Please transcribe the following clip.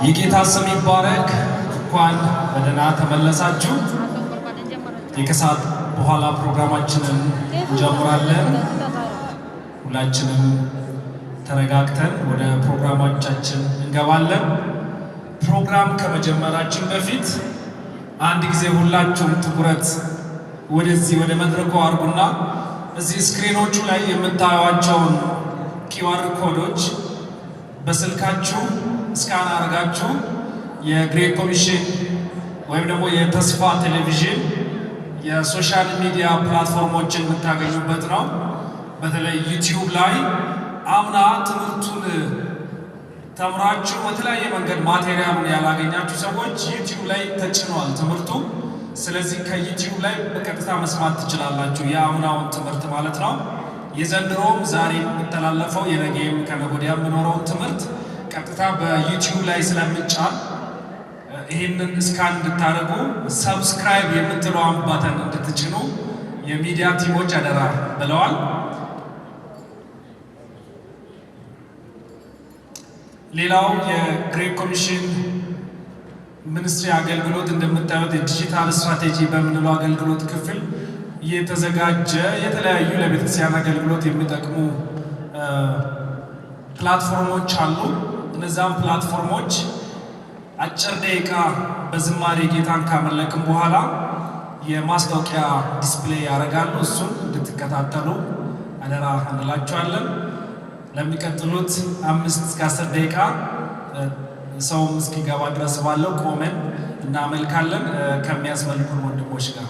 የጌታ ስም ይባረክ። እንኳን በደህና ተመለሳችሁ። የከሰዓት በኋላ ፕሮግራማችንን እንጀምራለን። ሁላችንም ተረጋግተን ወደ ፕሮግራሞቻችን እንገባለን። ፕሮግራም ከመጀመራችን በፊት አንድ ጊዜ ሁላችሁም ትኩረት ወደዚህ ወደ መድረኩ አድርጉና እዚህ screen ኦቹ ላይ የምታዩዋቸውን QR code ኦች በስልካችሁ scan አድርጋችሁ የ Great Commission ወይም ደግሞ የተስፋ ቴሌቪዥን የ social media platform ኦችን የምታገኙበት ነው። በተለይ YouTube ላይ አምና ትምህርቱን ተምራችሁ በተለያየ መንገድ material ኡን ያላገኛችሁ ሰዎች YouTube ላይ ተጭኗል ትምህርቱ። ስለዚህ ከ YouTube ላይ በቀጥታ መስማት ትችላላችሁ፣ የአምናውን ትምህርት ማለት ነው። የዘንድሮም ዛሬ የሚተላለፈው የነገም ከነገ ወዲያ የሚኖረውን ትምህርት ቀጥታ በ YouTube ላይ ስለምጫን ይህንን scan እንድታደርጉ፣ subscribe የምትለዋን button እንድትጭኑ የሚዲያ team ኦች አደራ ብለዋል። ሌላው የ Great Commission Ministry አገልግሎት እንደምታዩት የ digital strategy በምንለው አገልግሎት ክፍል የተዘጋጀ የተለያዩ ለቤተክርስቲያን አገልግሎት የሚጠቅሙ platform ኦች አሉ። እነዛም platform ኦች አጭር ደቂቃ በዝማሬ ጌታን ካመለክም በኋላ የማስታወቂያ display ያደርጋሉ። እሱን እንድትከታተሉ አደራ እንላችኋለን። ለሚቀጥሉት 5 እስከ 10 ደቂቃ ሰውም እስኪገባ ድረስ ባለው ቆመን እናመልካለን ከሚያስመልኩን ወንድሞች ጋር።